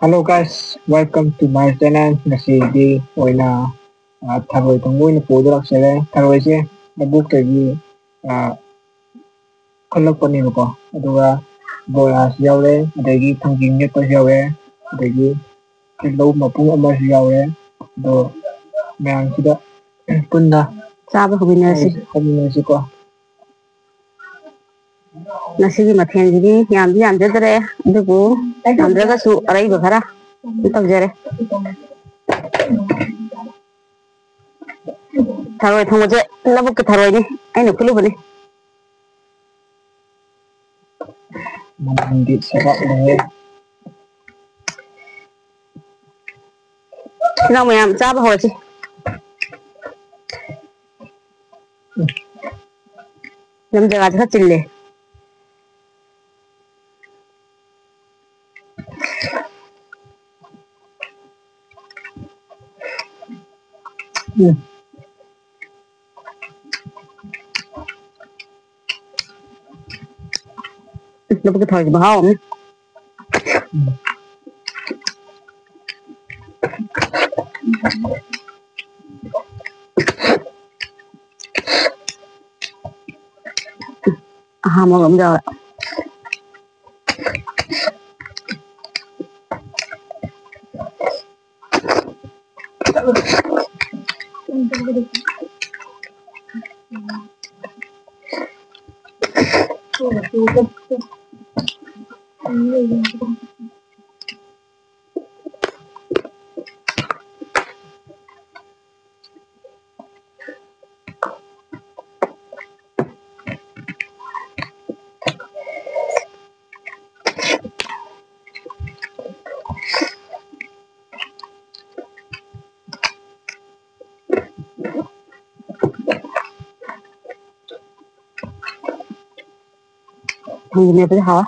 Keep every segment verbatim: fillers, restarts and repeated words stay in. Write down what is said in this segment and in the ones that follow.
Hello guys, welcome to my channel. ꯉꯁꯤꯗꯤ ꯑꯣꯏꯅ ꯑ, ꯊꯔꯣꯏ ꯊꯣꯡꯕ ꯑꯣꯏꯅ ꯄꯨꯗꯨ ꯂꯥꯛꯆꯔꯦ꯫ ꯊꯔꯣꯏꯁꯦ ꯂꯧꯕꯨꯛꯇꯒꯤ ꯑ, ꯈꯨꯜꯂꯛꯄꯅꯦꯕꯀꯣ꯫ ꯑꯗꯨꯒ ꯕꯣꯔꯥꯁꯨ ꯌꯥꯎꯔꯦ, ꯑꯗꯒꯤ ꯊꯥꯡꯖꯤꯡ ꯃꯦꯠꯄꯁꯨ ꯌꯥꯎꯔꯦ, ꯑꯗꯒꯤ ꯇꯤꯜꯍꯧ ꯃꯄꯨꯝ ꯑꯃꯁꯨ ꯌꯥꯎꯔꯦ꯫ ꯑꯗꯣ ꯃꯌꯥꯝꯁꯤꯗ ꯄꯨꯟꯅ ꯆꯥꯕ ꯍꯧꯃꯤꯟꯅꯔꯁꯤ꯫ ꯍꯧꯃꯤꯟꯅꯔꯁꯤꯀꯣ꯫ ꯉꯁꯤꯒꯤ ꯃꯊꯦꯜꯁꯤꯗꯤ ꯌꯥꯝꯗꯤ ꯌꯥꯝꯖꯗ꯭ꯔꯦ, ꯑꯗꯨꯕꯨ ꯌꯥꯝꯗ꯭ꯔꯒꯁꯨ ꯑꯔꯩꯕ ꯈꯔ ꯑꯗꯨꯝ ꯇꯧꯖꯔꯦ꯫ ꯊꯔꯣꯏ ꯊꯣꯡꯕꯁꯦ ꯂꯧꯕꯨꯛꯀꯤ ꯊꯔꯣꯏꯅꯤ, ꯑꯩꯅ ꯈꯨꯜꯂꯨꯕꯅꯤ꯫ ꯃꯅꯝꯗꯤ ꯁꯦꯒꯥꯛꯂꯦꯍꯦ꯫ ꯏꯅꯥꯎ ꯃꯌꯥꯝ ꯆꯥꯕ ꯍꯧꯔꯁꯤ꯫ ꯂꯝ ꯖꯒꯥꯁꯦ ꯈꯔ ꯆꯤꯜꯂꯦ꯫ ꯎꯝ꯫ ꯂꯧꯕꯨꯛꯀꯤ ꯊꯔꯣꯏꯗꯤ ꯃꯍꯥꯎ ꯑꯃꯅꯤ꯫ ꯑꯍꯥꯟꯕ ꯑꯃ ꯌꯥꯎꯔꯦ꯫ ꯊꯥꯡꯖꯤꯡ ꯃꯦꯠꯄꯁꯦ ꯍꯥꯎꯋꯦ꯫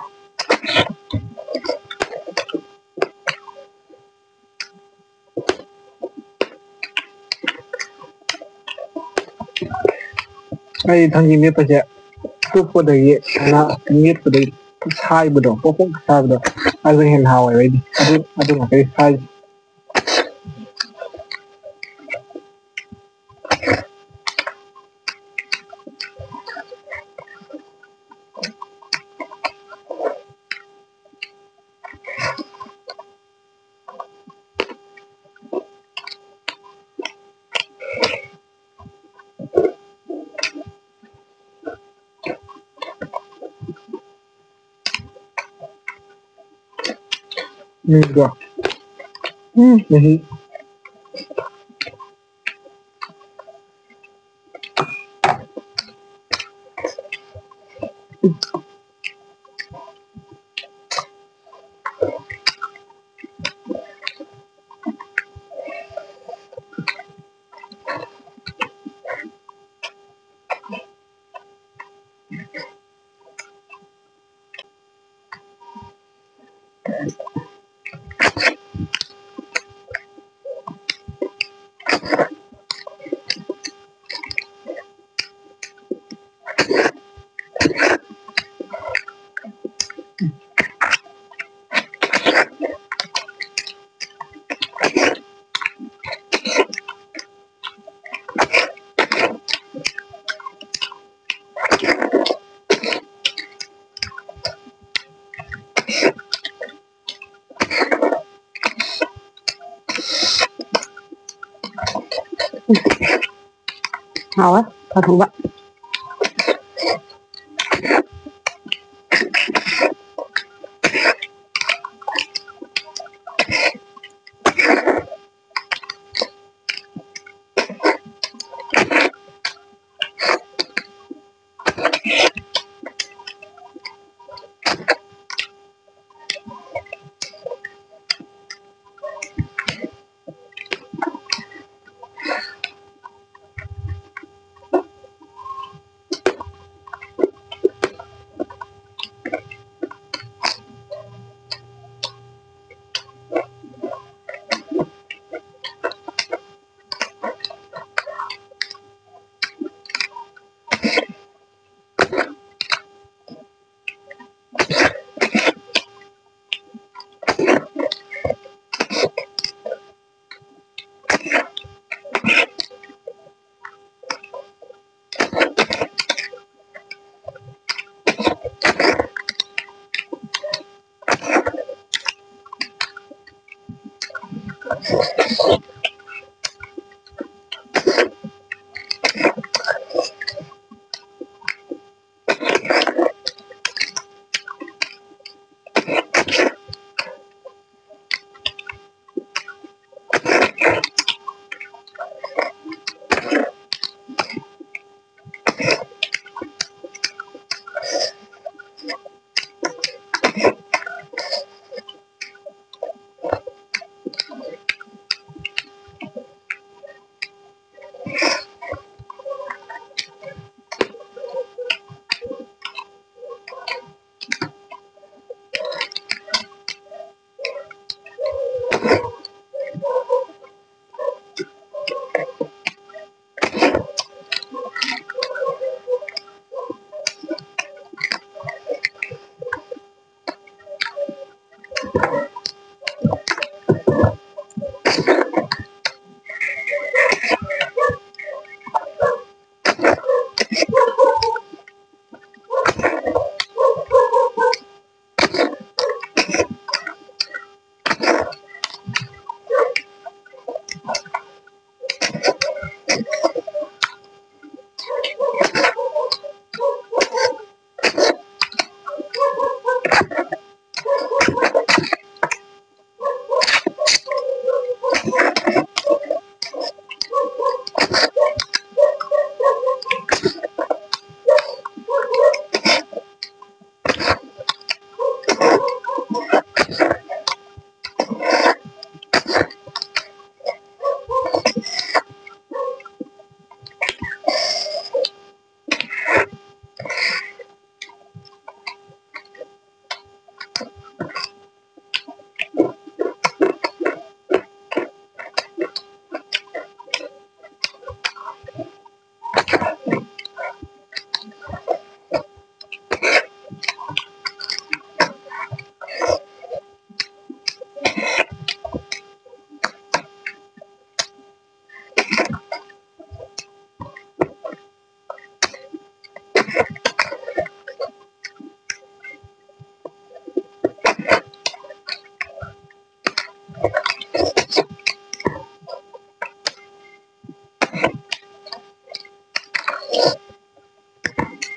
ꯑꯩ ꯊꯥꯡꯖꯤꯡ ꯃꯦꯠꯄꯁꯦ ꯇꯨꯞꯄꯗꯒꯤ ꯁꯅꯥ ꯃꯦꯠꯄꯗꯒꯤ ꯁꯥꯏꯕꯗꯣ, ꯄꯣꯞ ꯄꯣꯞ ꯁꯥꯏꯕꯗꯣ, ꯑꯗꯨꯅ ꯍꯦꯟꯅ ꯍꯥꯎꯋꯦꯕ ꯑꯩꯗꯤ꯫ ꯑꯗꯨ, ꯑꯗꯨ ꯉꯥꯛꯇꯅꯤ ꯍꯥꯏꯁꯦ꯫ ꯃꯤꯗꯣ꯫ ꯎꯝ, ꯃꯍꯤ꯫ ꯍꯥꯎꯋꯦ, ꯐꯗꯧꯕ꯫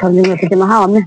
ꯊꯥꯡꯖꯤꯡ ꯃꯦꯠꯄꯁꯦ ꯃꯍꯥꯎ ꯑꯃꯅꯦ꯫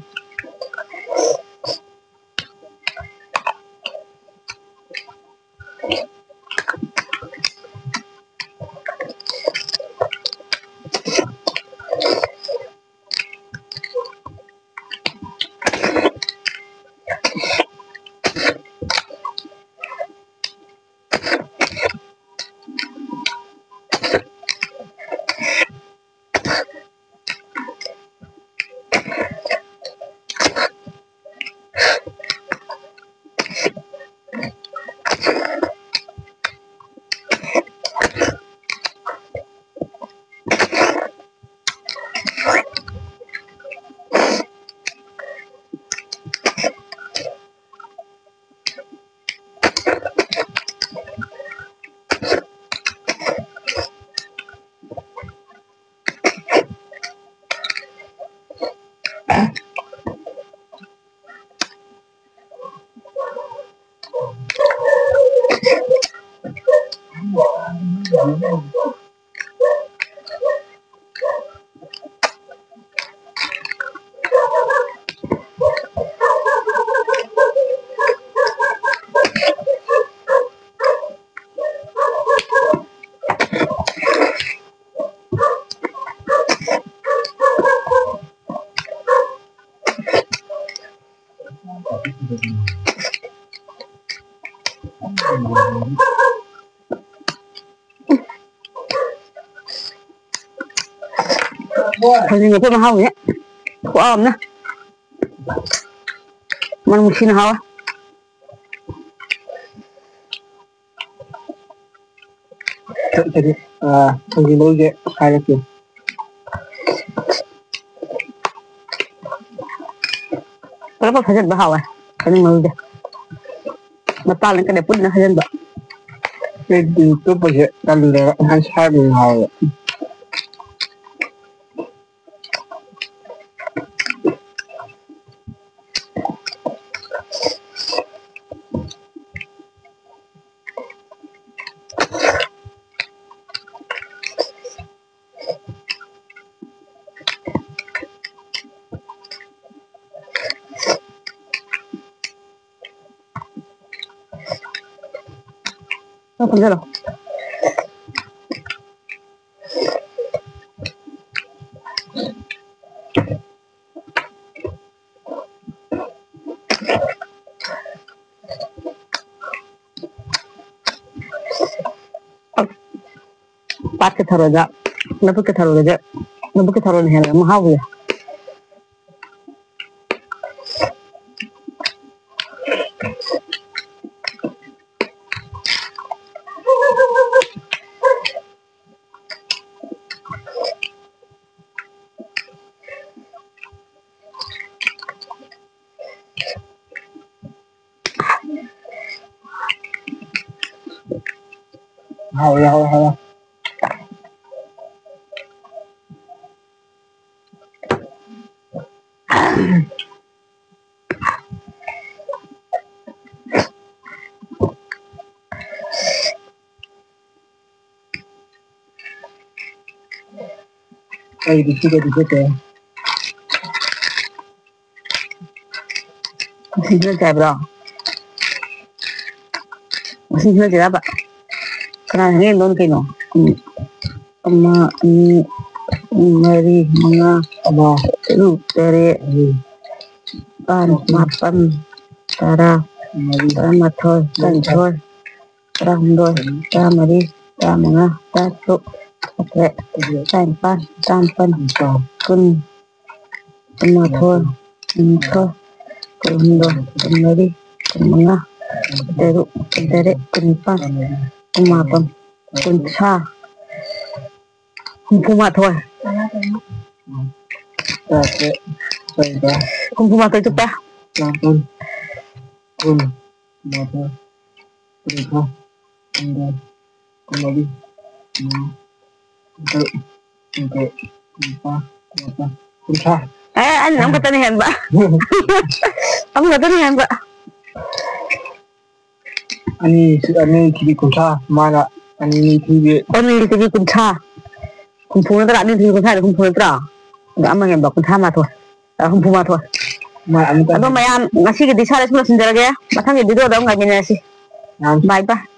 ꯊꯥꯡꯖꯤꯡ ꯃꯦꯠꯄ ꯃꯍꯥꯎꯁꯦ ꯈꯨꯍꯥꯎ ꯑꯃꯅ꯫ ꯃꯅꯝ ꯅꯨꯡꯁꯤꯅ ꯍꯥꯎꯋꯦ꯫ ꯀꯔꯤ, ꯀꯔꯤ, ꯑ, ꯊꯥꯡꯖꯤꯡ ꯃꯔꯨꯁꯦ ꯁꯥꯏꯔꯛꯀꯦ꯫ ꯄꯨꯂꯞ ꯄꯨꯂꯞ ꯍꯩꯖꯤꯟꯕ ꯍꯥꯎꯋꯦ, ꯊꯥꯡꯖꯤꯡ ꯃꯔꯨꯁꯦ꯫ ꯃꯄꯥꯟ ꯀꯩꯅꯣ ꯄꯨꯟꯅ ꯍꯩꯖꯤꯟꯕ꯫ ꯑꯩꯗꯤ ꯆꯨꯞꯄꯁꯦ ꯇꯜꯂꯦꯕ, ꯉꯁꯥꯏ ꯁꯥꯏꯕꯗꯨꯅ ꯍꯥꯎꯋꯦꯕ꯫ ꯅꯪ ꯐꯝꯖꯜꯂꯣ꯫ ꯄꯥꯠꯀꯤ ꯊꯔꯣꯏꯒ ꯂꯧꯕꯨꯛꯀꯤ ꯊꯔꯣꯏꯒꯁꯦ, ꯂꯧꯕꯨꯛꯀꯤ ꯊꯔꯣꯏꯅ ꯍꯦꯟꯅ ꯃꯍꯥꯎ ꯂꯩ꯫ ꯍꯥꯎꯔꯦ, ꯍꯥꯎꯔꯦ, ꯍꯥꯎꯔꯦ꯫ ꯑꯩꯗꯤ ꯁꯤꯗꯗꯤ ꯆꯠꯇꯦ꯫ ꯉꯁꯤ ꯈꯔ ꯆꯥꯕ꯭ꯔꯣ? ꯉꯁꯤ ꯈꯔ ꯆꯥꯕ? ꯀꯅꯥꯅ ꯍꯦꯟꯗꯣꯏꯅꯣ ꯀꯩꯅꯣ? ꯎꯝ꯫ ꯑꯃ, ꯑꯅꯤ, ꯑꯍꯨꯝ, ꯃꯔꯤ, ꯃꯉꯥ, ꯇꯔꯨꯛ, ꯇꯔꯦꯠ, ꯅꯤꯄꯥꯟ, ꯃꯥꯄꯟ, ꯇꯔꯥ, ꯇꯔꯥꯃꯥꯊꯣꯏ, ꯇꯔꯥꯅꯤꯊꯣꯏ, ꯇꯔꯥꯍꯨꯝꯗꯣꯏ, ꯇꯔꯥꯃꯔꯤ, ꯇꯔꯥꯃꯉꯥ, ꯇꯔꯥꯇꯔꯨꯛ, ꯇꯔꯥꯇꯔꯦꯠ, ꯇꯔꯥꯅꯤꯄꯥꯟ, ꯇꯔꯥꯃꯥꯄꯟ, ꯀꯨꯟ, ꯀꯨꯟꯃꯥꯊꯣꯏ, ꯀꯨꯟꯅꯤꯊꯣꯏ, ꯀꯨꯟꯍꯨꯝꯗꯣꯏ, ꯀꯨꯟꯃꯔꯤ, ꯀꯨꯟꯃꯉꯥ, ꯀꯨꯟꯇꯔꯨꯛ, ꯀꯨꯟꯇꯔꯦꯠ, ꯀꯨꯟꯅꯤꯄꯥꯟ, ꯀꯨꯟꯃꯥꯄꯟ, ꯀꯨꯟꯊ꯭ꯔꯥ, ꯍꯨꯝꯐꯨꯃꯥꯊꯣꯏ꯫ ꯍꯨꯝꯐꯨꯃꯥꯊꯣꯏ ꯆꯨꯞꯄꯦ꯫ ꯀꯨꯟ꯫ ꯀꯨꯟꯃꯥꯊꯣꯏ, ꯀꯨꯟꯅꯤꯊꯣꯏ, ꯀꯨꯟꯍꯨꯝꯗꯣꯏ, ꯀꯨꯟꯃꯔꯤ, ꯀꯨꯟꯃꯉꯥ, ꯀꯨꯟꯇꯔꯨꯛ, ꯀꯨꯟꯇꯔꯦꯠ, ꯀꯨꯟꯅꯤꯄꯥꯟ, ꯀꯨꯟꯃꯥꯄꯟ, ꯀꯨꯟꯊ꯭ꯔꯥ꯫ ꯑꯦ, ꯑꯩꯅ ꯅꯪ ꯈꯛꯇꯅ ꯍꯦꯟꯕ꯫ ꯑꯃ ꯈꯛꯇꯅ ꯍꯦꯟꯕ꯫ ꯑꯅꯤ, ꯑꯅꯤ ꯊꯤꯕꯤ ꯀꯨꯟꯊ꯭ꯔꯥ, ꯃꯥꯅ ꯑꯅꯤ ꯊꯤꯕꯤ꯫ ꯑꯅꯤ ꯊꯤꯕꯤ ꯀꯨꯟꯊ꯭ꯔꯥ꯫ ꯍꯨꯝꯐꯨ ꯅꯠꯇ꯭ꯔꯥ? ꯑꯅꯤ ꯊꯤꯕꯤ ꯀꯨꯟꯊ꯭ꯔꯥꯗꯤ ꯍꯨꯝꯐꯨ ꯅꯠꯇ꯭ꯔꯥ? ꯑꯗ ꯑꯃ ꯍꯦꯟꯕ, ꯀꯨꯟꯊ꯭ꯔꯥ ꯃꯥꯊꯣꯏ꯫ ꯑ, ꯍꯨꯝꯐꯨ ꯃꯥꯊꯣꯏ꯫ ꯃꯥ ꯑꯅꯤ ꯑꯗꯣ ꯇꯪ꯫ ꯃꯌꯥꯝ, ꯉꯁꯤꯒꯤꯗꯤ ꯁ꯭ꯋꯥꯏꯗ ꯁꯨꯝ ꯂꯣꯏꯁꯤꯟꯖꯔꯒꯦ꯫ ꯃꯊꯪꯒꯤ video ꯗ ꯑꯃꯨꯛ ꯉꯥꯏꯃꯤꯟꯅꯔꯁꯤ꯫ ꯌꯥꯝ꯫ Bye bye꯫